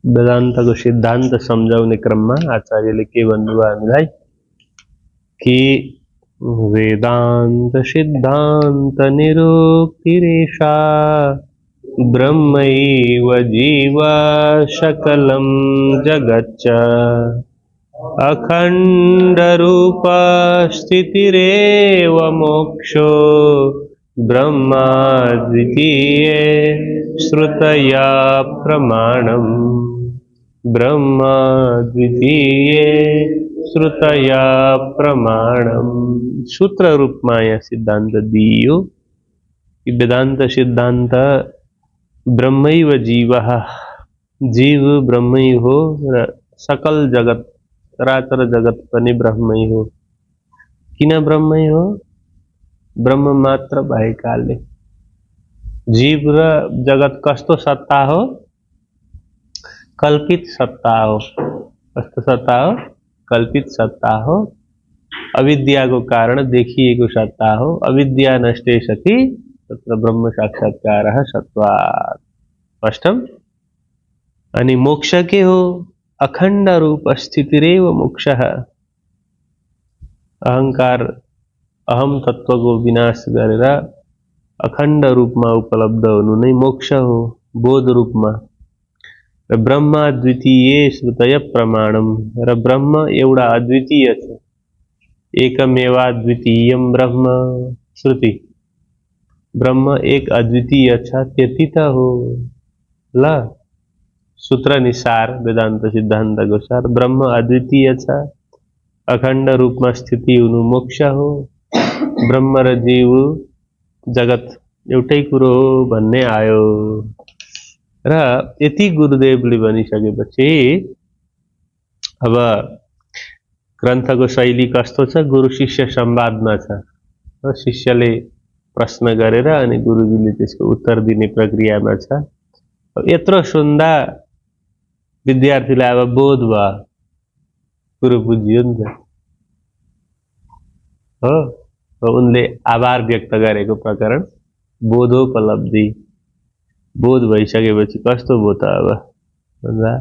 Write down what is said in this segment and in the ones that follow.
वेदान्तको सिद्धान्त सम्झाउने क्रममा आचार्यले के भन्नुभयो हामीलाई कि वेदान्त सिद्धान्त निरुक्तिरेषा ब्रह्मैव जीव सकलं जगच्च अखण्डरूप स्थितिरेव मोक्षो ब्रह्मा द्वितीये श्रुतया प्रमाणम् ब्रह्मा द्वितीये श्रुतया प्रमाणम्। सूत्र रूप में यहाँ सिद्धांत दियो कि वेदांत सिद्धांत ब्रह्मैव जीवः, जीव ब्रह्मै हो र सकल जगत चराचर जगत पनि ब्रह्मै हो। किन ब्रह्मै हो? ब्रह्म मात्र भएकाले। जीव र जगत कस्तो सत्ता हो? कल्पित सत्ता हो। कस्तो सत्ता हो? कल्पित सत्ता हो। अविद्याको कारण देखिएको सत्ता हो। अविद्या नष्टे सति तत्र ब्रह्म साक्षात्कारः सत्वात्। स्पष्टम। अनि मोक्ष के हो? अखण्ड रूप स्थितिरेव मोक्षः। अहंकार अहम तत्वको विनाश गरेर अखण्ड रूपमा उपलब्ध हुनु नै मोक्ष हो, बोध रूपमा। र ब्रह्म द्वितीय श्रुतय प्रमाणम, र ब्रह्म एउटा अद्वितीय छ। एकमेवा द्वितीयम ब्रह्म, श्रुति ब्रह्म एक अद्वितीय छ, त्यति त हो। ल सूत्र निसार वेदान्त सिद्धान्तको सार ब्रह्म अद्वितीय छ, अखण्ड रूपमा स्थिति हुनु मोक्ष हो, ब्रह्म र जीव जगत एउटै कुरो हो भन्ने आयो। र यति गुरुदेवले भनिसकेपछि अब ग्रन्थको शैली कस्तो छ? गुरु शिष्य संवादमा छ। र शिष्यले प्रश्न गरेर अनि गुरुजीले त्यसको उत्तर दिने प्रक्रियामा छ। यत्रो सुन्दा विद्यार्थीलाई अब बोध भयो, कुरो बुझियो नि त हो। उनले आभार व्यक्त गरेको प्रकरण बोधोपलब्धि। बोध भइसकेपछि कस्तो भयो त अब भन्दा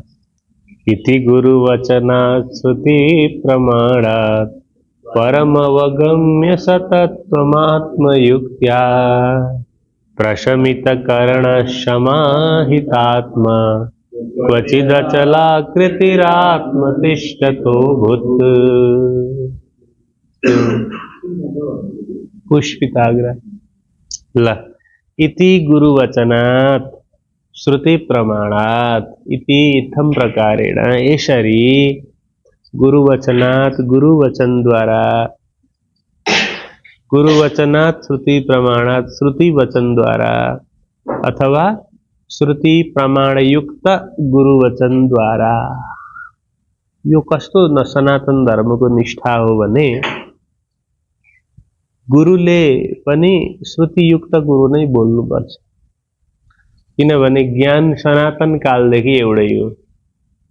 इति गुरुवचनात् श्रुति प्रमाणात् परमवगम्य सतत्वमात्मयुक्त्या प्रशमितकर्ण समाहितात्मा क्वचिदचलाकृतिरात्मतिष्ठतो भूत्। पुष्पिताग्र ल इति गुरुवचनात् श्रुति प्रमाणात् इति इत्थं प्रकारेण यसरी गुरुवचनात् गुरुवचनात् श्रुति प्रमाणात् श्रुति वचन द्वारा अथवा श्रुति प्रमाणयुक्त गुरुवचन द्वारा। यो कस्तो न सनातन धर्मको निष्ठा हो भने गुरुले पनि श्रुतियुक्त गुरु नै बोल्नुपर्छ। किनभने ज्ञान सनातन कालदेखि एउटै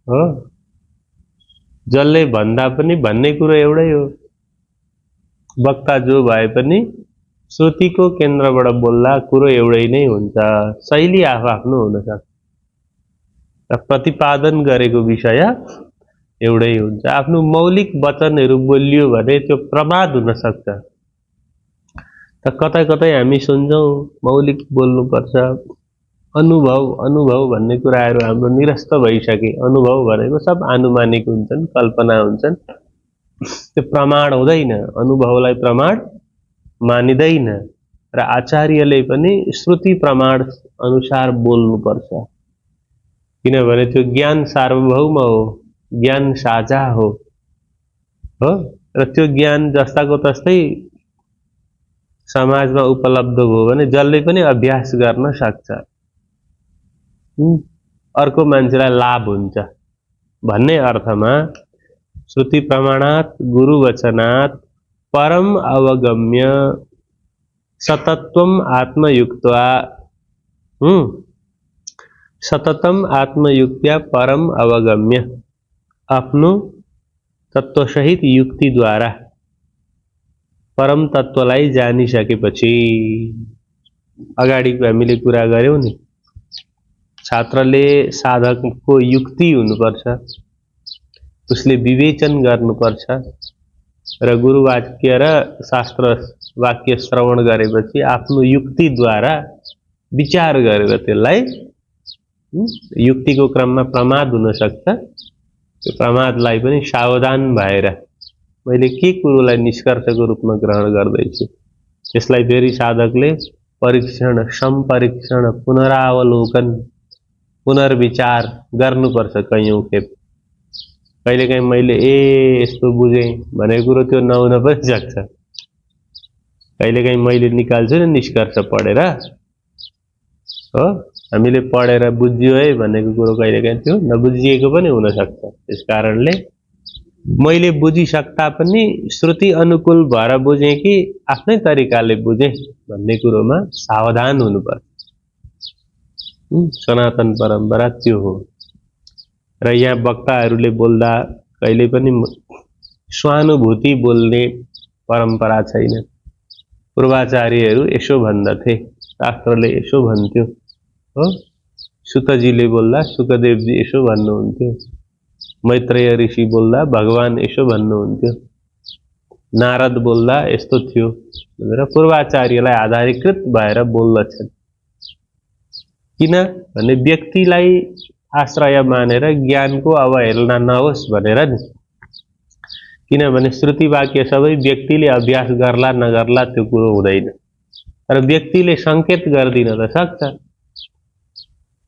हो। जसले भन्दा पनि भन्ने कुरो एउटै हो। वक्ता जो भए पनि श्रुतिको केन्द्रबाट बोल्दा कुरो एउटै नै हुन्छ। शैली आफ्नो हुन सक्छ र प्रतिपादन गरेको विषय एउटै हुन्छ। आफ्नो मौलिक वचनहरू बोलियो भने त्यो प्रमाद हुन सक्छ। त कतै कतै हामी सुन्छौं मौलिक बोल्नुपर्छ, अनुभव भन्ने कुराहरू हाम्रो निरस्त भइसके। अनुभव भनेको सब आनुमानिक हुन्छन्, कल्पना हुन्छन्, त्यो प्रमाण हुँदैन। अनुभवलाई प्रमाण मानिदैन। र आचार्यले पनि श्रुति प्रमाण अनुसार बोल्नुपर्छ। किनभने त्यो ज्ञान सार्वभौम हो, ज्ञान साझा हो। र त्यो ज्ञान जस्ताको तस्तै समाजमा उपलब्ध भयो भने जसले पनि अभ्यास गर्न सक्छ, अर्को मान्छेलाई लाभ हुन्छ भन्ने अर्थमा श्रुति प्रमाणात् गुरुवचनात् परम अवगम्य सतत्वम आत्मयुक्त्वा सततम आत्मयुक्त्या परम अवगम्य, आफ्नो तत्वसहित युक्ति द्वारा परम तत्वलाई जानिसकेपछि, अगाडि हामीले कुरा गर्यौं नि, छात्रले साधकको युक्ति हुनुपर्छ, उसले विवेचन गर्नुपर्छ र गुरुवाक्य र शास्त्र वाक्य श्रवण गरेपछि आफ्नो युक्तिद्वारा विचार गरेर त्यसलाई युक्तिको क्रममा प्रमाद हुन सक्छ, त्यो प्रमादलाई पनि सावधान भएर मैले के कुरोलाई निष्कर्षको रूपमा ग्रहण गर्दैछु त्यसलाई फेरि साधकले परीक्षण, सम्परीक्षण, पुनरावलोकन, पुनर्विचार गर्नुपर्छ कैयौं खेप। कहिलेकाहीँ मैले यस्तो बुझेँ भनेको कुरो त्यो नहुन पनि सक्छ। कहिलेकाहीँ मैले निकाल्छु नि निष्कर्ष पढेर, हो हामीले पढेर बुझ्यो है भनेको कुरो कहिलेकाहीँ त्यो नबुझिएको पनि हुन सक्छ। त्यसकारणले मैले बुझिसक्दा पनि श्रुति अनुकूल भएर बुझेँ कि आफ्नै तरिकाले बुझेँ भन्ने कुरोमा सावधान हुनुपर्छ। सनातन परम्परा त्यो हो। र यहाँ वक्ताहरूले बोल्दा कहिले पनि स्वानुभूति बोल्ने परम्परा छैन। पूर्वाचार्यहरू यसो भन्दथे, शास्त्रले यसो भन्थ्यो, हो सुतजीले बोल्दा सुकदेवजी यसो भन्नुहुन्थ्यो, मैत्रेय ऋषि बोल्दा भगवान यसो भन्नुहुन्थ्यो, नारद बोल्दा यस्तो थियो भनेर पूर्वाचार्यलाई आधारीकृत भएर बोल्दछन्। किन भने व्यक्तिलाई आश्रय मानेर ज्ञानको अवहेलना नहोस् भनेर नि। किनभने श्रुति वाक्य सबै व्यक्तिले अभ्यास गर्ला नगर्ला त्यो कुरो हुँदैन, तर व्यक्तिले संकेत गरिदिन त सक्छ।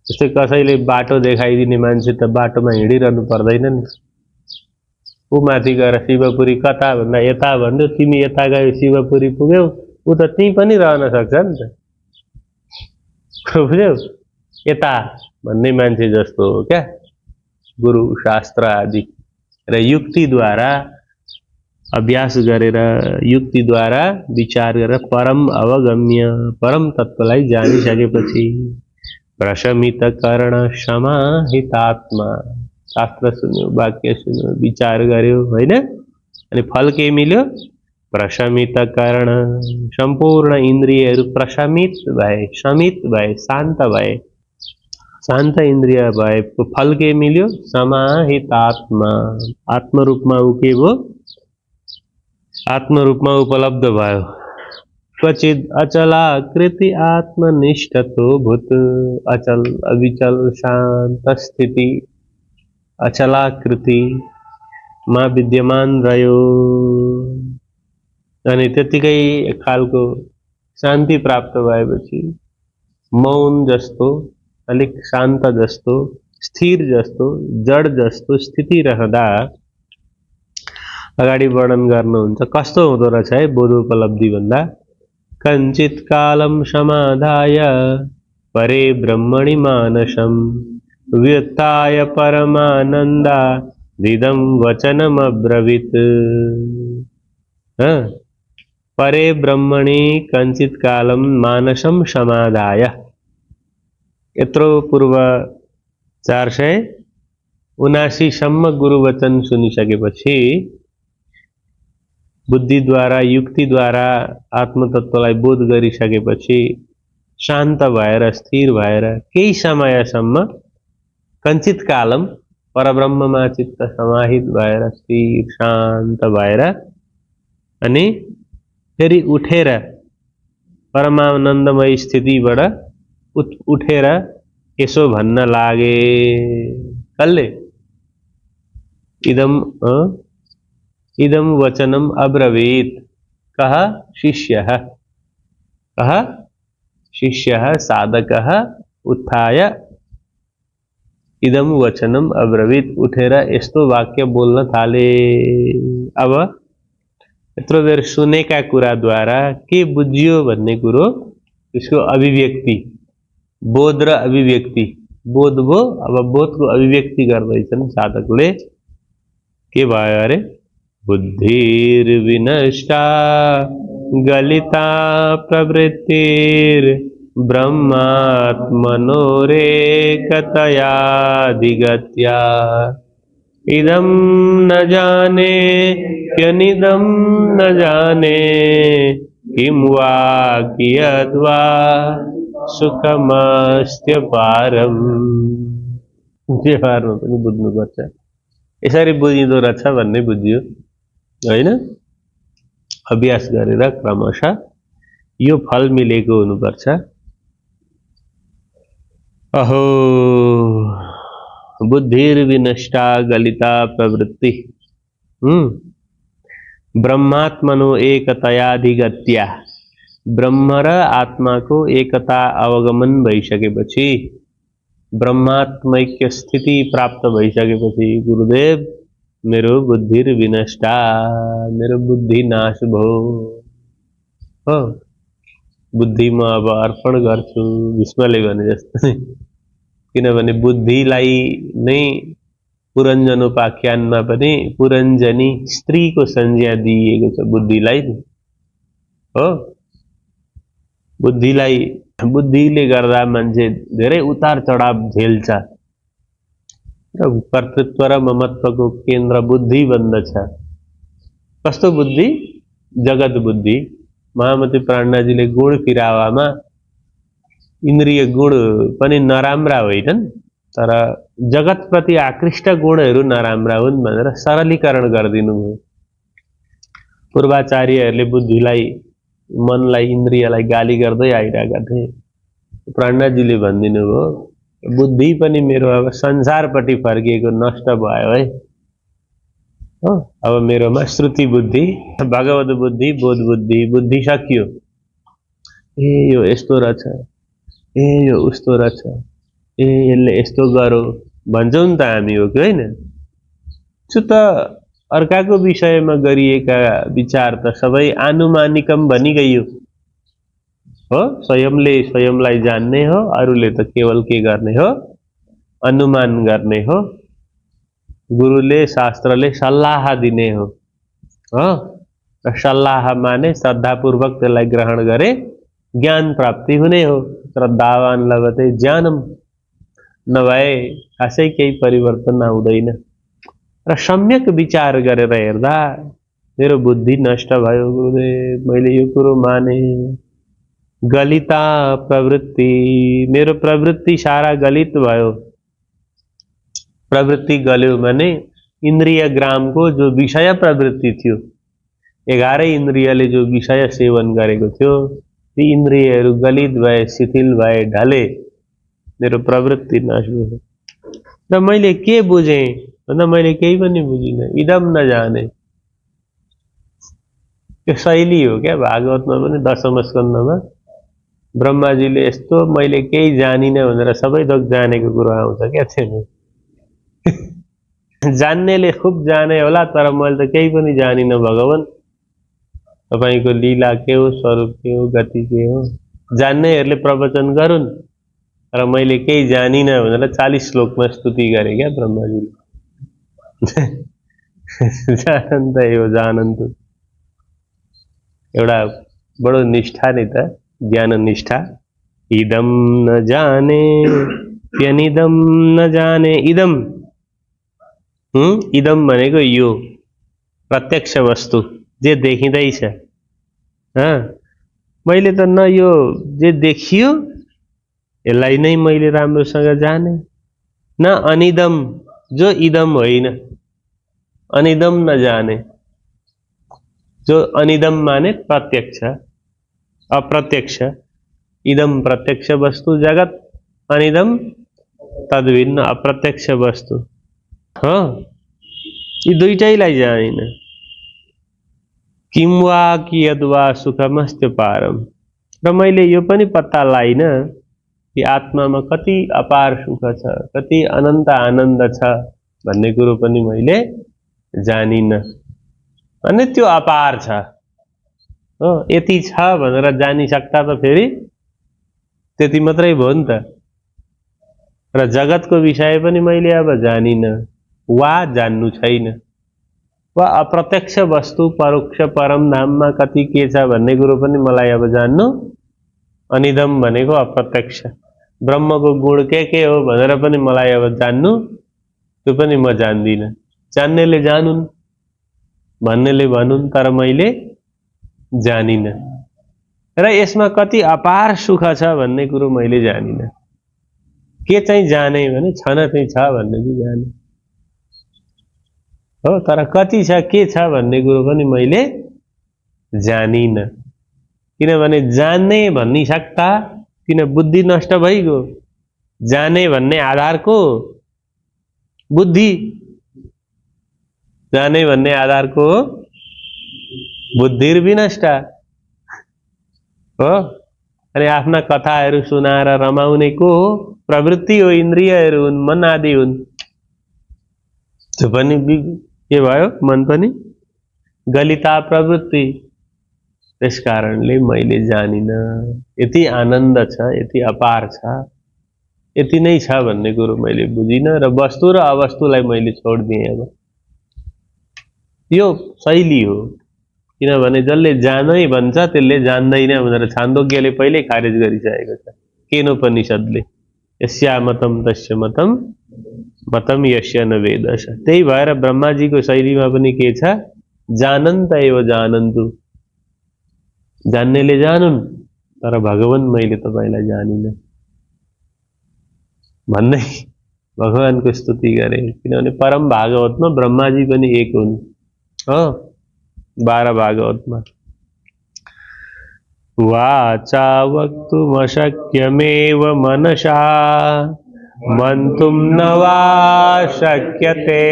जस्तै कसैले बाटो देखाइदिने मान्छे त बाटोमा हिँडिरहनु पर्दैन नि। ऊ माथि गएर शिवपुरी कता भन्दा यता भन्यो, तिमी यता गयो शिवपुरी पुग्यौ, ऊ त त्यहीँ पनि रहन सक्छ नि त, बुझ्यौ? यता भन्ने मान्छे जस्तो हो क्या गुरु शास्त्र आदि। र युक्तिद्वारा अभ्यास गरेर, युक्तिद्वारा विचार गरेर परम अवगम्य परम तत्त्वलाई जानिसकेपछि प्रशमित कर्ण समाहितात्मा, शास्त्र सुन्यो, वाक्य सुन्यो, विचार गर्यो होइन, अनि फल के मिल्यो? प्रशमित कर्ण, सम्पूर्ण इन्द्रियहरू प्रशमित भए, शमित भए, शान्त भए, शान्त इन्द्रिय भएको फल के मिल्यो? समाहितात्मा, आत्मरूपमा ऊ के भयो? आत्मरूपमा उपलब्ध भयो। क्वचिद अचलाकृति आत्मनिष्ठतो भूत, अचल अविचल शान्त स्थिति अचलाकृति मा विद्यमान रह्यो। अनि त्यतिकै एक खालको शान्ति प्राप्त भएपछि मौन जस्तो, अलिक शान्त जस्तो, स्थिर जस्तो, जड जस्तो स्थिति रहँदा अगाडि वर्णन गर्नुहुन्छ कस्तो हुँदो रहेछ है बोधोपलब्धि भन्दा। कञ्चित् कालं समाधाय परे ब्रह्मणि मानसं व्युत्थाय परमानन्दादिदं वचनमब्रवीत्। परे ब्रह्मणि कञ्चित् कालं मानसं समाधाय, यत्रो पूर्व 479 सम्म गुरुवचन सुनिसकेपछि बुद्धिद्वारा युक्तिद्वारा आत्मतत्त्वलाई बोध गरिसकेपछि शान्त भएर स्थिर भएर केही समयसम्म कञ्चित कालम परब्रह्ममा चित्त समाहित भएर स्थिर शान्त भएर अनि फेरि उठेर परमानन्दमय स्थितिबाट उठेर यसो भन्न लागे, कसले? इदम वचनम अब्रवीत। कः? शिष्यः। कः? शिष्यः साधकः उत्थाय इदम वचनम अब्रवीत, उठेर यस्तो वाक्य बोल्न थाले। अब यत्रो बेर सुनेका कुराद्वारा के बुझियो भन्ने कुरो, त्यसको अभिव्यक्ति, बोध र अभिव्यक्ति। बोध भो, अब बोधको अभिव्यक्ति गर्दैछन् साधकले। के भयो अरे? बुद्धिर्विनष्टा गलिता प्रवृत्तिर ब्रह्मात्मनोरेकतयाधिगत्या इदं न जाने क्यनिदं न जाने किं वा कियद्वा सुखमस्त्यपारम्। व्यवहारमा पनि बुझ्नुपर्छ। यसरी बुझिँदो रहेछ भन्ने बुझ्यो हैन। अभ्यास गरेर क्रमशः यो फल मिलेको हुनुपर्छ। अहो बुद्धिर्विनष्टा गलिता प्रवृत्ति ब्रह्मात्मनो एकतयाधिगत्या। ब्रह्म र आत्माको एकता अवगमन भइसकेपछि, ब्रह्मात्मैक्य स्थिति प्राप्त भइसकेपछि, गुरुदेव मेरो बुद्धिर्विनष्टा, मेरो बुद्धि नाश भयो हो। बुद्धि म अब अर्पण गर्छु भीष्मले भने जस्तो। किनभने बुद्धिलाई नै पुरञ्जनोपाख्यानमा पनि पुरञ्जनी स्त्रीको संज्ञा दिइएको छ बुद्धिलाई हो। बुद्धिले गर्दा मान्छे धेरै उतार चढाव झेल्छ र कर्तृत्व र ममत्वको केन्द्र बुद्धि बन्दछ। कस्तो बुद्धि? जगत बुद्धि। महामती प्राणनाजीले गुण फिरावामा इन्द्रिय गुण पनि नराम्रा होइनन्, तर जगतप्रति आकृष्ट गुणहरू नराम्रा हुन् भनेर सरलीकरण गरिदिनु भयो। पूर्वाचार्यहरूले बुद्धिलाई, मनलाई, इन्द्रियलाई गाली गर्दै आइरहेका थिए। प्राणनाजीले भनिदिनु भयो बुद्धि पनि मेरो अब संसारपट्टि फर्किएको नष्ट भयो है हो। अब मेरोमा श्रुति बुद्धि, भगवत बुद्धि, बोध बुद्धि, बुद्धि सकियो। ए यो यस्तो रहेछ, ए यो उस्तो रहेछ, ए यसले यस्तो गरो भन्छौँ नि त हामी, हो कि होइन? त्यो त अर्काको विषयमा गरिएका विचार त सबै आनुमानिकम भनिगइयो हो। स्वयंले स्वयंलाई जान्ने हो, अरूले त केवल के गर्ने हो? अनुमान गर्ने हो। गुरुले, शास्त्रले सल्लाह दिने हो र सल्लाह माने श्रद्धापूर्वक त्यसलाई ग्रहण गरे ज्ञान प्राप्ति हुने हो। श्रद्धावान लभते ज्ञानम, नभए खासै केही परिवर्तन आउँदैन। र सम्यक विचार गरेर हेर्दा मेरो बुद्धि नष्ट भयो गुरुदेव, मैले यो कुरो माने। गलिता प्रवृत्ति, मेरो प्रवृत्ति सारा गलित भयो। प्रवृत्ति गल्यो भने इन्द्रिय ग्रामको जो विषय प्रवृत्ति थियो, 11 इन्द्रियले जो विषय सेवन गरेको थियो, ती इन्द्रियहरू गलित भए, शिथिल भए, ढले। मेरो प्रवृत्ति नाश भयो। र मैले के बुझेँ भन्दा मैले केही पनि बुझिनँ। इदम नजाने, यो शैली हो क्या। भागवतमा पनि 10औं स्कन्धमा ब्रह्माजीले यस्तो मैले केही जानिनँ भनेर सबै थोक जानेको कुरो आउँछ क्या थिएन। जान्नेले खुब जाने होला, तर मैले त केही पनि जानिनँ भगवान, तपाईको लीला के हो, स्वरूप के हो, गति के हो। जान्नेहरूले प्रवचन गरून्, तर मैले केही जानिनँ भनेर 40 श्लोकमा स्तुति गरे क्या ब्रह्माजीले। जानन्त यो जानन्तु, एउटा बडो निष्ठा नि त, ज्ञान निष्ठा। इदम न जाने यनिदम न जाने। इदम इदम भनेको यो प्रत्यक्ष वस्तु जे देखिँदैछ। मैले त न यो जे देखियो यसलाई नै मैले राम्रोसँग जाने, न अनिदम जो इदम होइन, अनिदम न जाने। जो अनिदम माने प्रत्यक्ष, अप्रत्यक्ष। इदम प्रत्यक्ष वस्तु जगत, अनिदम तद्भिन्न अप्रत्यक्ष वस्तु। यी दुईटैलाई जानिन। किम वा कियद्वा सुखमस्त्य पारम। र मैले यो पनि पत्ता लाइन कि आत्मामा कति अपार सुख छ, कति अनन्त आनन्द छ भन्ने कुरो पनि मैले जानिन। अनि त्यो अपार छ हो, यति छ भनेर जानिसक्दा त फेरि त्यति मात्रै भयो नि त। र जगतको विषय पनि मैले अब जानिन वा जान्नु छैन, वा अप्रत्यक्ष वस्तु परोक्ष परम धाममा कति के छ भन्ने कुरो पनि मलाई अब जान्नु। अनिदम भनेको अप्रत्यक्ष, ब्रह्मको गुण के हो भनेर पनि मलाई अब जान्नु, त्यो पनि म जान्दिन। जान्नेले जानुन्, भन्नेले भनुन्, तर मैले जानिन। र यसमा कति अपार सुख छ भन्ने कुरो मैले जानिनँ। के चाहिँ जाने भने छन चाहिँ छ भन्ने चाहिँ जाने हो, तर कति छ के छ भन्ने कुरो पनि मैले जानिनँ। किनभने जान्ने भनिसक्दा किन बुद्धि नष्ट भइगयो। जाने भन्ने आधारको बुद्धि, जाने भन्ने आधारको बुद्धि विनष्ट हो। अनि आफ्ना कथाहरू सुनाएर रमाउने को हो? प्रवृत्ति हो, इन्द्रियहरू हुन्, मन आदि हुन्। त्यो पनि के भयो? मन पनि गलिता प्रवृत्ति। त्यस कारणले मैले जानिनँ। यति आनन्द छ, यति अपार छ, यति नै छ भन्ने कुरो मैले बुझिनँ र वस्तु र अवस्तुलाई मैले छोडिदिएँ। अब यो शैली हो। किनभने जसले जानै भन्छ त्यसले जान्दैन भनेर छान्दोग्यले पहिल्यै खारेज गरिसकेको छ, केनोपनिषद्ले। यस्या मतम तस्य मतम, मतम यस्य न वेदश। त्यही भएर ब्रह्माजीको शैलीमा पनि के छ? जानन्त एव जानन्तु, जान्नेले जानुन्, तर भगवान मैले तपाईलाई जानिनँ भन्दै भगवानको स्तुति गरे। किनभने परम भागवतमा ब्रह्माजी पनि एक हुन् हो। 12 भागवतमा वाचा वक्तुमशक्यमेव मनसा मंतुं न वा शक्यते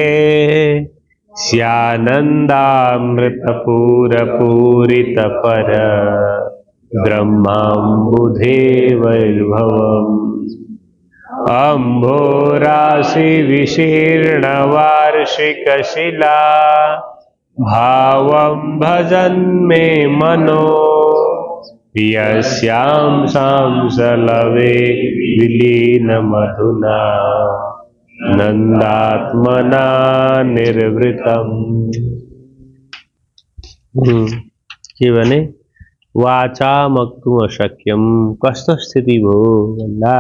स्यानन्दामृतपूरपूरितपर ब्रह्माम्बुधे वैभवम् अम्भोराशि विशीर्णवार्षिकशिला भावं भजन् मे मनो यस्यां सांसलवे विलीनमधुना नन्दात्मना निर्वृतम्। के भने वाचा मक्तुम अशक्यम। कस्तो स्थिति भयो भन्दा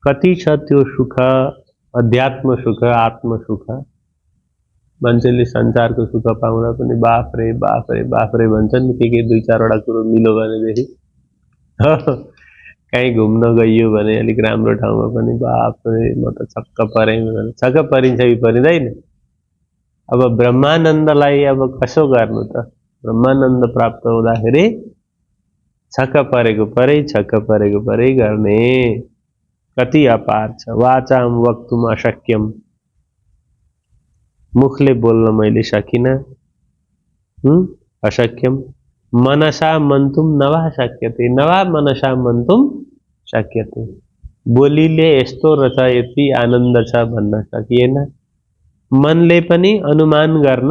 कति छ त्यो सुख, अध्यात्म सुख, आत्म सुख। मान्छेले संसारको सुख पाउन पनि बाफरे बाफरे बाफरे भन्छन्। के दुई चारवटा कुरो मिलो भनेदेखि कहीँ घुम्न गइयो भने अलिक राम्रो ठाउँमा पनि बाफरे म त छक्क परेँ भने छक्क परिन्छ कि परिँदैन। अब ब्रह्मानन्दलाई अब कसो गर्नु त? ब्रह्मानन्द प्राप्त हुँदाखेरि छक्क परेको परै, छक्क परेको परै गर्ने। कति अपार छ। वाचाम वक्तुम अशक्यम, मुखले बोल्न मैले सकिनँ। अशक्यम मनसा मन्तुम नवा शक्यते, नवा मनसा मन्तुम शक्यते। बोलीले यस्तो रहेछ, यति आनन्द छ भन्न सकिएन। मनले पनि अनुमान गर्न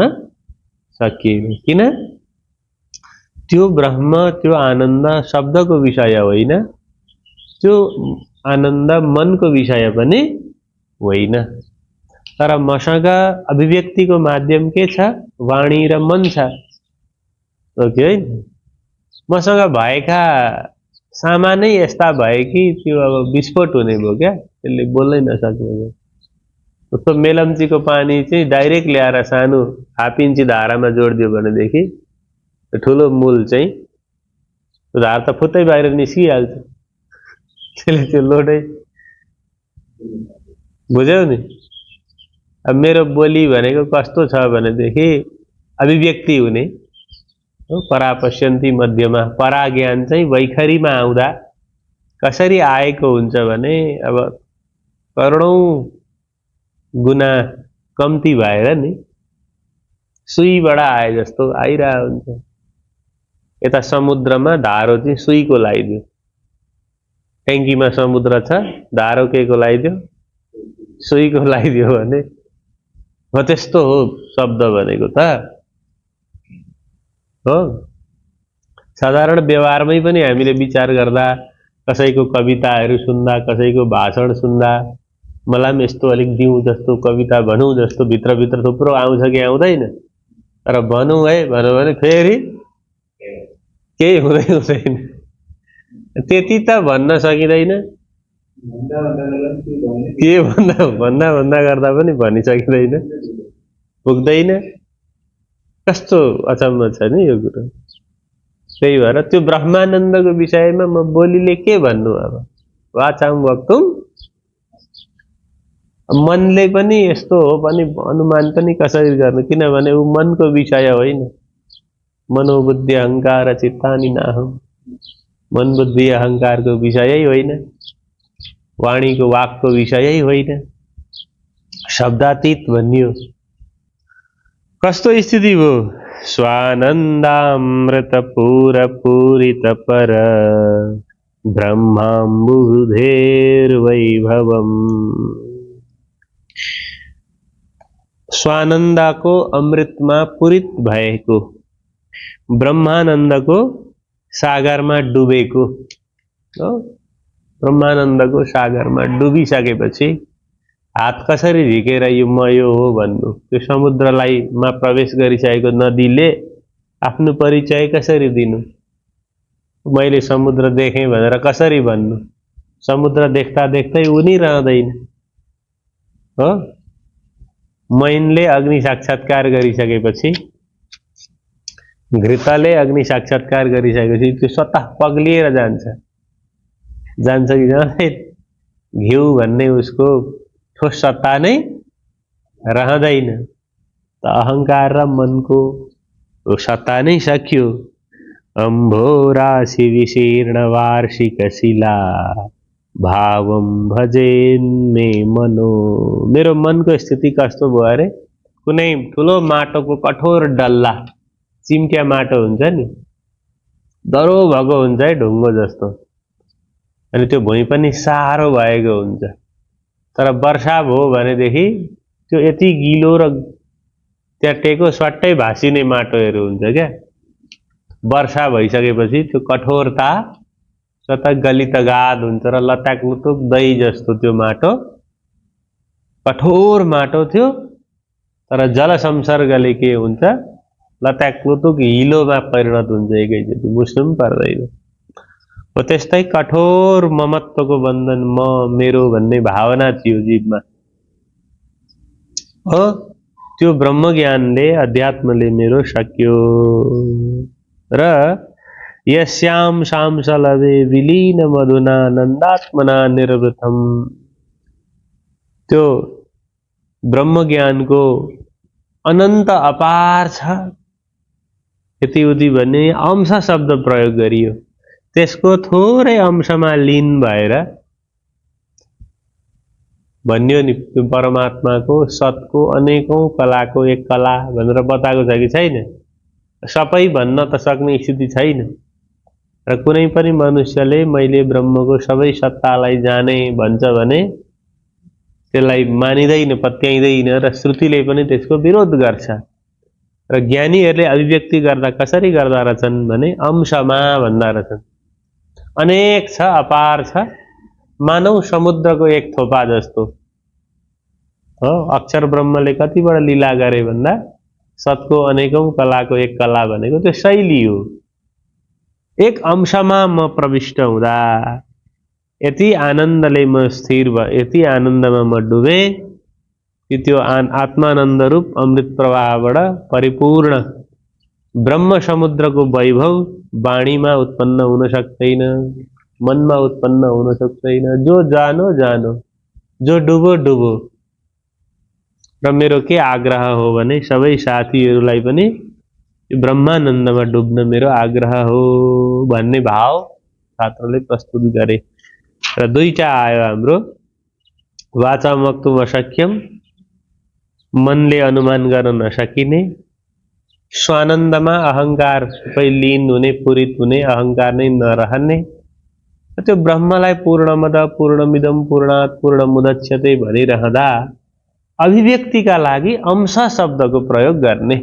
सकिएन। किन? त्यो ब्रह्म, त्यो आनन्द शब्दको विषय होइन, त्यो आनन्द मनको विषय पनि होइन। तर मसँग अभिव्यक्तिको माध्यम के छ? वाणी र मन छ। ओके, मसँग भएका सामानै यस्ता भए कि त्यो अब विस्फोट हुने भयो क्या, त्यसले बोल्नै नसक्ने भयो। जस्तो मेलम्चीको पानी चाहिँ डाइरेक्ट ल्याएर सानो हाफ इन्ची धारामा जोडिदियो भनेदेखि ठुलो मूल चाहिँ त्यो धार त फुत्तै बाहिर निस्किहाल्छ। त्यसले त्यो लोडै बुझ्यौ नि। अब मेरो बोली भनेको कस्तो छ भनेदेखि अभिव्यक्ति हुने हो। परापश्यन्ति मध्यमा, परा ज्ञान चाहिँ वैखरीमा आउँदा कसरी आएको हुन्छ भने अब करोडौं गुना कम्ती भएर नि सुईबाट आए जस्तो आइरहेको हुन्छ। यता समुद्रमा धारो चाहिँ सुईको लगाइदियो, ट्याङ्कीमा समुद्र छ, धारो के को लगाइदियो? सुईको लगाइदियो भने हो। त्यस्तो हो शब्द भनेको त हो। साधारण व्यवहारमै पनि हामीले विचार गर्दा, कसैको कविताहरू सुन्दा, कसैको भाषण सुन्दा, मलाई पनि यस्तो अलिक दिउँ जस्तो कविता भनौँ जस्तो भित्रभित्र थुप्रो आउँछ कि आउँदैन? तर भनौँ है भनौँ भने फेरि केही हुँदैन। त्यति त भन्न सकिँदैन। के भन्दा गर्दा पनि भनिसकिँदैन, पुग्दैन। कस्तो अचम्म छ नि यो कुरो। त्यही भएर त्यो ब्रह्मानन्दको विषयमा म बोलीले के भन्नु अब वाचाम वक्तुम मनले पनि यस्तो हो पनि अनुमान पनि कसरी गर्नु किनभने ऊ मनको विषय होइन मनोबुद्धि अहंकार चित्तानि नाहम मन बुद्धि अहंकारको विषयै होइन वाणीको वाकको विषयै होइन शब्दातीत भनियो कस्तो स्थिति भयो स्वानन्दामृत पूर पूरित पर ब्रह्माम्बुधेर वैभवम स्वानन्दको अमृतमा पूरित भएको ब्रह्मानन्दको सागरमा डुबेको हो ब्रह्मानन्दको सागरमा डुबिसकेपछि हात कसरी झिकेर यो म यो हो भन्नु त्यो समुद्रलाई मा प्रवेश गरिसकेको नदीले आफ्नो परिचय कसरी दिनु मैले समुद्र देखेँ भनेर कसरी भन्नु समुद्र देख्दा देख्दै उनी रहँदैन हो मैनले अग्नि साक्षात्कार गरिसकेपछि घृतले अग्नि साक्षात्कार गरिसकेपछि त्यो स्वतः पग्लिएर जान्छ कि जाँदैन घिउ भन्ने उसको ठोस सत्ता नै रहँदैन त अहंकार र मनको सत्ता नै सकियो अम्भोराशि विशीर्ण वार्षिक शिला भावम भजेन मे मनो मेरो मनको स्थिति कस्तो भयो अरे कुनै ठुलो माटोको कठोर डल्ला चिम्ट्या माटो हुन्छ नि दरो भएको हुन्छ है ढुङ्गो जस्तो अनि त्यो भुइँ पनि सारो भएको हुन्छ तर वर्षा भयो भनेदेखि त्यो यति गिलो र त्यहाँ टेको स्वाट्टै भासिने माटोहरू हुन्छ क्या वर्षा भइसकेपछि त्यो कठोरता स्वतः गलितगाद हुन्छ र लट्याक लुटुक दही जस्तो त्यो माटो कठोर माटो थियो तर जल संसर्गले के हुन्छ लट्याक लुटुक हिलोमा परिणत हुन्छ एकैचोटि बुझ्नु पनि पर्दैन हो त्यस्तै कठोर ममत्वको बन्धन म मेरो भन्ने भावना थियो जीवमा हो त्यो ब्रह्मज्ञानले अध्यात्मले मेरो सक्यो र यस्याम शामसलवे विलीन मधुना नन्दात्मना निर्वृतम त्यो ब्रह्मज्ञानको अनन्त अपार छ यति उति भन्ने अंश शब्द प्रयोग गरियो त्यसको थोरै अंशमा लीन भएर भन्यो नि त्यो परमात्माको सतको अनेकौं कलाको एक कला भनेर बताएको छ कि छैन सबै भन्न त सक्ने स्थिति छैन र कुनै पनि मनुष्यले मैले ब्रह्मको सबै सत्तालाई जाने भन्छ भने त्यसलाई मानिदैन पत्याइदैन र श्रुतिले पनि त्यसको विरोध गर्छ र ज्ञानीहरूले अभिव्यक्ति गर्दा कसरी गर्दा रहेछन् भने अंशमा भन्दा रहेछन् अनेक छ अपार छ मानव समुद्रको एक थोपा जस्तो हो अक्षर ब्रह्मले कतिबाट लीला गरे भन्दा सतको अनेकौं कलाको एक कला भनेको त्यो शैली हो एक अंशमा म प्रविष्ट हुँदा यति आनन्दले म स्थिर भए यति आनन्दमा म डुबे कि त्यो आत्मानन्द रूप अमृत प्रवाहबाट परिपूर्ण ब्रह्म समुद्रको वैभव वाणीमा उत्पन्न हुन सक्दैन मनमा उत्पन्न हुन सक्दैन जो जानो जानो जो डुबो डुबो र मेरो के आग्रह हो भने सबै साथीहरूलाई पनि ब्रह्मानन्दमा डुब्न मेरो आग्रह हो भन्ने भाव छात्रले प्रस्तुत गरे र दुईटा आयो हाम्रो वाचाम वक्तुम अशक्यम मनले अनुमान गर्न नसकिने स्वानन्दमा अहंकार सबै लीन हुने पूरित हुने अहंकार नै नरहने त्यो ब्रह्मलाई पूर्णमद पूर्णमिदम पूर्णात् पूर्णमुदच्यते भनिरहँदा अभिव्यक्तिका लागि अंश शब्दको प्रयोग गर्ने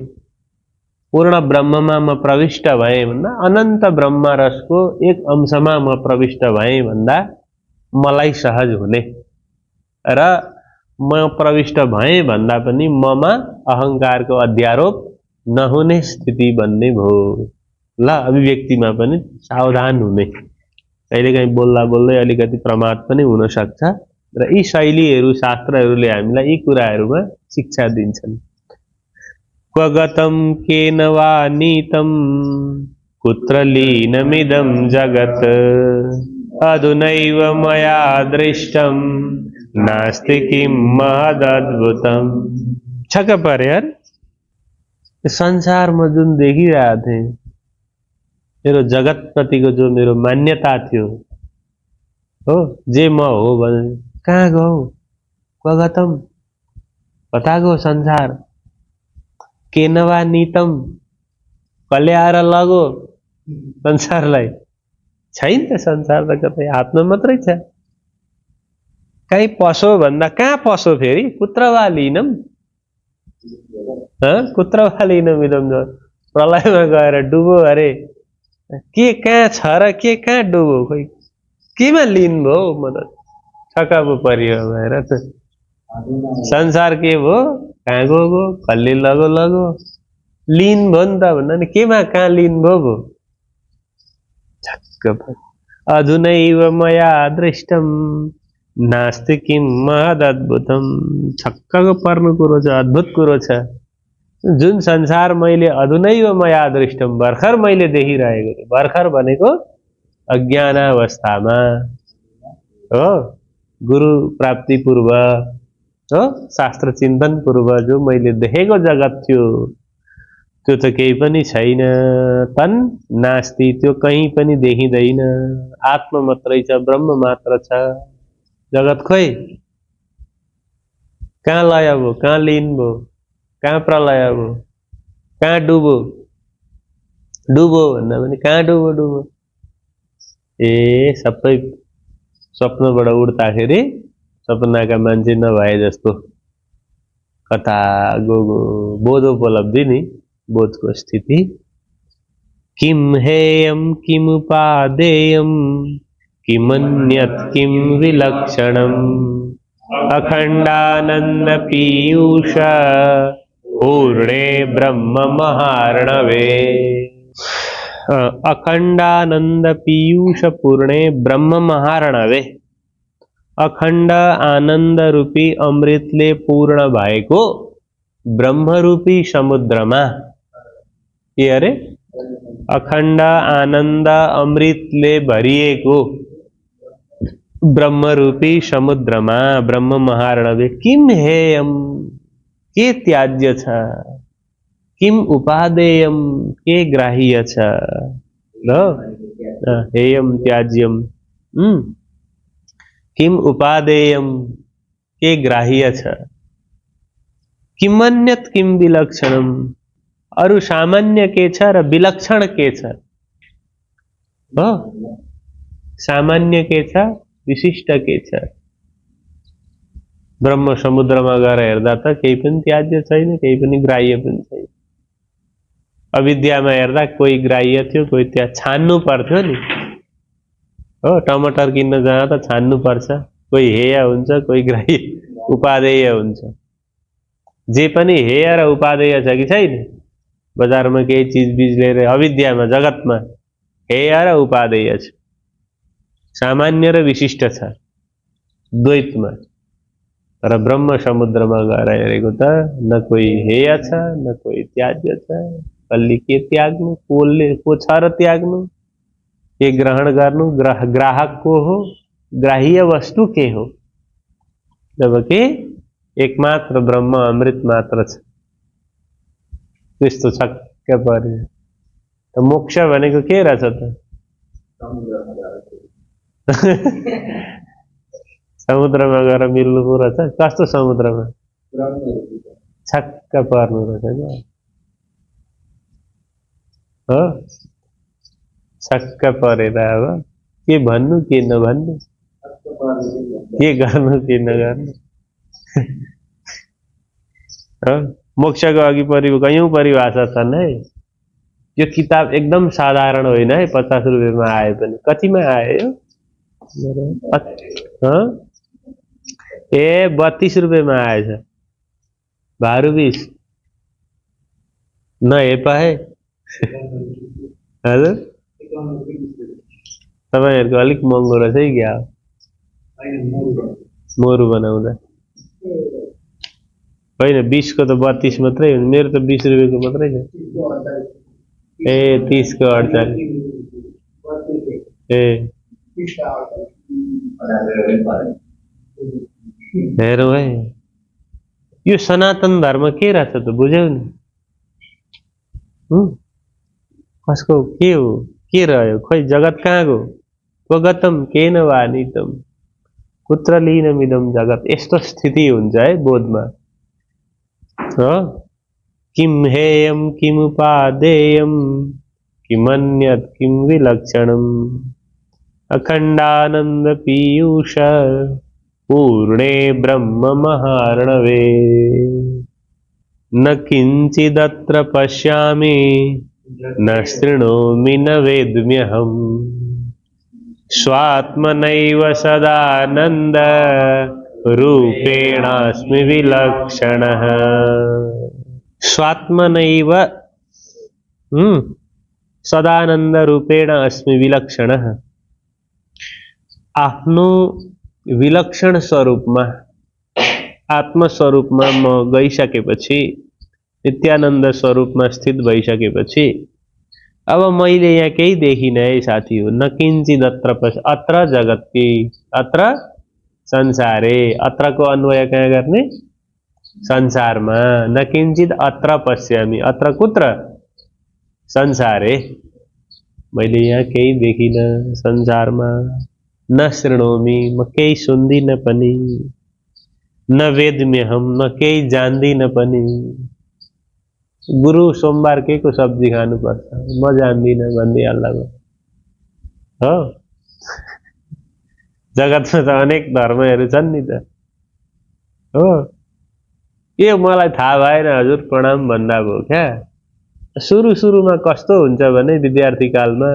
पूर्ण ब्रह्ममा म प्रविष्ट भएँ भन्दा अनन्त ब्रह्म रसको एक अंशमा म प्रविष्ट भएँ भन्दा मलाई सहज हुने र म प्रविष्ट भएँ भन्दा पनि ममा अहंकारको अध्यारोप नहुने स्थिति बन्ने भयो ल अभिव्यक्तिमा पनि सावधान हुने कहिलेकाहीँ बोल्दा बोल्दै अलिकति प्रमाद पनि हुन सक्छ र यी शैलीहरू शास्त्रहरूले हामीलाई यी कुराहरूमा शिक्षा दिन्छन् क्वगतम केन वा नीतम कुत्र लीनमिदं जगत् अधुनैव मया दृष्टं नास्ति किं महदद्भुतम्। छक्क परे यार, संसारमा जुन देखिरहेको थिएँ, मेरो जगत प्रतिको जो मेरो मान्यता थियो हो, जे म हो भने कहाँ गयो, क्वगतम, कता गयो संसार, केनवा नीतम, कसले आएर लगो संसारलाई। छैन त संसार त कतै हातमा मात्रै छ। कहीँ पसो भन्दा कहाँ पसो फेरि, कुत्र वा लीनम, कुत्र वा लीनम इदम, प्रलयमा गएर डुबो अरे, के कहाँ छ र के कहाँ डुबो, खोइ केमा लिन भयो, म त छक्क पो परियो भएर त। संसार के भयो, कहाँ गयो, कसले लगो लगो, लिन भयो नि त भन्दा नि केमा कहाँ लिन भयो। छक्क पऱ्यो। अधुनैव मया दृष्टम नास्ति किं महदद्भुतम। छक्कको पर्ने कुरो छ, अद्भुत कुरो छ। जुन संसार मैले अधुनैव मया दृष्टम, भर्खर मैले देखिरहेको थिएँ, भर्खर भनेको अज्ञानावस्थामा हो, गुरु प्राप्ति पूर्व हो, शास्त्र चिन्तन पूर्व जो मैले देखेको जगत थियो त्यो त केही पनि छैन। तन नास्ति, त्यो कहीँ पनि देखिँदैन, आत्मा मात्रै छ, ब्रह्म मात्र छ। जगत खोइ कहाँ लय भयो, कहाँ लीन भयो, कहाँ प्रलय भयो, कहाँ डुबो, डुबो भन्दा पनि कहाँ डुबो डुबो। ए सबै स्वप्नबाट उड्दाखेरि सपनाका मान्छे नभए जस्तो, कता गो बोध उपलब्धि नि, बोधको स्थिति। किम हेयं किमुपादेयं किमन्यत् किं विलक्षणम् अखंडानंद पीयूष पूर्णे ब्रह्म महार्णवे। अखंडानंद पीयूष पूर्णे ब्रह्म महार्णवे। अखण्ड आनन्द रूपी अमृतले पूर्ण भएको ब्रह्मरूपी समुद्रमा, के अरे, अखण्ड आनन्द अमृतले भरिएको ब्रह्मरूपी समुद्रमा, ब्रह्म महार्णवे, किम हेयम, के त्याज्य छ, किम उपादेयम, के ग्राह्य छ, ल हेयम त्याज्यम, किम उपादेयम, के ग्राह्य छ, किमन्यत किम विलक्षणम, अरु सामान्य के छ र विलक्षण के छ, हो, सामान्य के छ, विशिष्ट के छ। ब्रह्म समुद्रमा गएर हेर्दा त केही पनि त्याज्य छैन, केही पनि ग्राह्य पनि छैन। अविद्यामा हेर्दा कोही ग्राह्य थियो, कोही त्यहाँ छान्नु पर्थ्यो नि, हो, टमाटर किन्न जाँदा त छान्नु पर्छ, कोही हेय हुन्छ, कोही ग्राह्य उपादेय हुन्छ। जे पनि हेय र उपादेय छ कि छैन, बजारमा केही चीज बीज लिएर, अविद्यामा जगतमा हेय र उपादेय छ, सामान्य र विशिष्ट छ द्वैतमा। तर ब्रह्म समुद्रमा गएर हेरेको त न कोही हेय छ, न कोही त्याज्य छ। कसले के त्याग्नु, को छ र त्याग्नु, के ग्रहण गर्नु, ग्राहक को हो, ग्राह्य वस्तु के हो, जबकि एकमात्र ब्रह्म अमृत मात्र छ। त्यस्तो छक्क पर्यो। त मोक्ष भनेको के रहेछ त? समुद्रमा गएर मिल्नु पो रहेछ। कस्तो समुद्रमा? छक्क पर्नु रहेछ हो, छक्क परेर अब के भन्नु के नभन्नु, के गर्नु के नगर्नु। मोक्षको अघि कयौं परिभाषा छन् है। यो किताब एकदम साधारण होइन है, 50 रुपियाँमा आए पनि। कतिमा आयो यो? ए 32 रुपियाँमा आएछ, भारू 20 नहेपाए। हजुर तपाईहरुको अलिक महँगो रहेछ है क्या? मोरु बनाउँदा होइन, 20 को त 32 मात्रै हो, मेरो त 20 रुपियाँको मात्रै छ। ए 30 को 48 ए हेरौँ है यो सनातन धर्म के रहेछ त बुझ्यौ नि कसको के हो के रह्यो खोइ जगत कहाँ गयो स्वगतम केन वानितम कुत्र लीनमिदम जगत यस्तो स्थिति हुन्छ है बोधमा हो किम हेयम किमुपादेयम किमन्यत् किम विलक्षणम अखंडानंद पीयूष पूर्णे ब्रह्म महार्णवे न किंचिदत्र पश्यामि न शृणोमि न वेद्म्यहम् स्वात्मनैव सदानंद रूपेणास्मि विलक्षणः स्वात्मनैव सदानंद रूपेण अस्मि विलक्षणः आफ्नो विलक्षण स्वरूपमा आत्म स्वरूपमा म गइसकेपछि नित्यानन्द स्वरूपमा स्थित भइसकेपछि अब मैले यहाँ केही देखिनँ है साथी हो न किंचित अत्र जगत की अत्र संसारे अत्रको अन्वय कहाँ गर्ने संसारमा न किंचित अत्र पश्यामि अत्र कुत्र संसारे मैले यहाँ केही देखिनँ संसारमा न शृणोमि म केही सुन्दिनँ पनि न वेद्म्यहम् म केही जान्दिनँ पनि गुरु सोमबार के को सब्जी खानुपर्छ म जान्दिनँ भनिदिइहाल्ला हो जगतमा त अनेक धर्महरू छन् नि त हो के मलाई थाहा भएन हजुर प्रणाम भन्दा भयो क्या सुरुमा कस्तो हुन्छ भने विद्यार्थी कालमा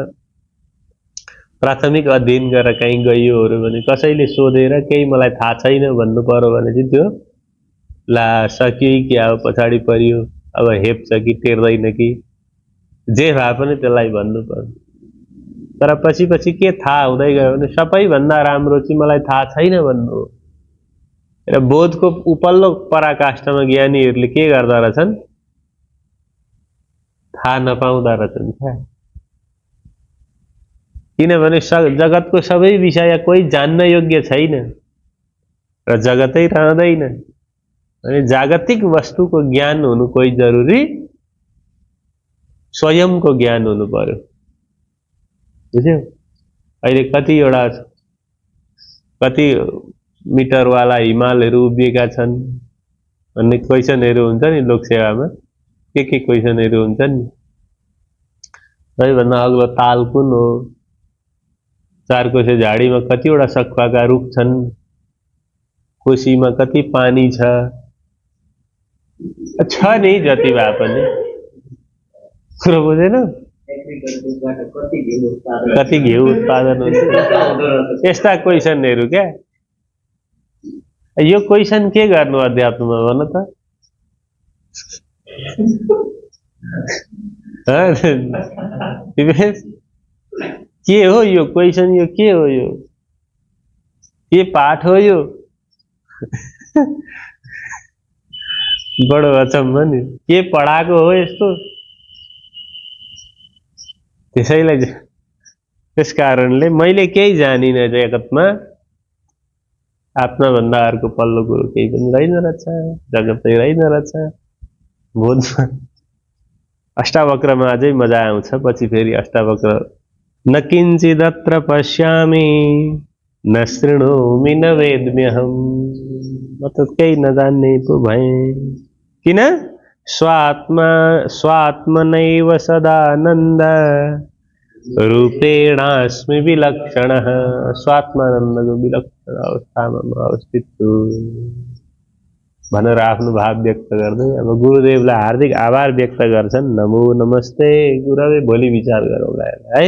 प्राथमिक अध्ययन गरेर कहीँ गइयोहरू भने कसैले सोधेर केही मलाई थाहा छैन भन्नु पर्यो भने चाहिँ त्यो ला सकियो क्या हो पछाडि परियो अब हेप्छ कि टेर्दैन कि जे भए पनि त्यसलाई भन्नु पर्यो तर पछि के थाहा हुँदै गयो भने सबैभन्दा राम्रो चाहिँ मलाई थाहा छैन भन्नु हो र बोधको उपल्लो पराकाष्ठमा ज्ञानीहरूले के गर्दा रहेछन् थाहा नपाउँदा रहेछन् क्या किनभने जगतको सबै विषय कोही जान्न योग्य छैन र जगतै रहँदैन अनि जागतिक वस्तुको ज्ञान हुनु कोही जरुरी स्वयंको ज्ञान हुनु पर्यो बुझ्यौ अहिले कति मिटरवाला हिमालहरू उभिएका छन् भन्ने क्वेसनहरू हुन्छ नि लोकसेवामा के क्वेसनहरू हुन्छ नि सबैभन्दा अग्लो ताल कुन हो चारकोसे झाडीमा कतिवटा सखुवाका रुख छन् कोसीमा कति पानी छ नि जति भए पनि कुरो बुझेन कति घिउ उत्पादन हुन्छ यस्ता क्वेसनहरू क्या यो क्वेसन के गर्नु अध्यात्ममा भन त के हो यो क्वेसन यो के हो यो के पाठ हो यो बडो अचम्म नि के पढाएको हो यस्तो त्यसैलाई त्यस कारणले मैले केही जानिनँ जगतमा आत्माभन्दा अर्को पल्लो कुरो केही पनि रहेन रहेछ जगतै रहेन रहेछ बोधमा अष्टावक्रमा अझै मजा आउँछ पछि फेरि अष्टावक्र न किंचिदत्र पश्यामि न शृणोमि न वेद्म्यहम् म त केही नजान्ने पो भएँ किन स्वात्मनैव सदानन्द रूपेणास्मि विलक्षणः स्वात्मानन्दको विलक्षण अवस्थामा म अवस्थित छु भनेर आफ्नो भाव व्यक्त गर्दै अब गुरुदेवलाई हार्दिक आभार व्यक्त गर्छन् नमो नमस्ते गुरुदेव भोलि विचार गरौँला है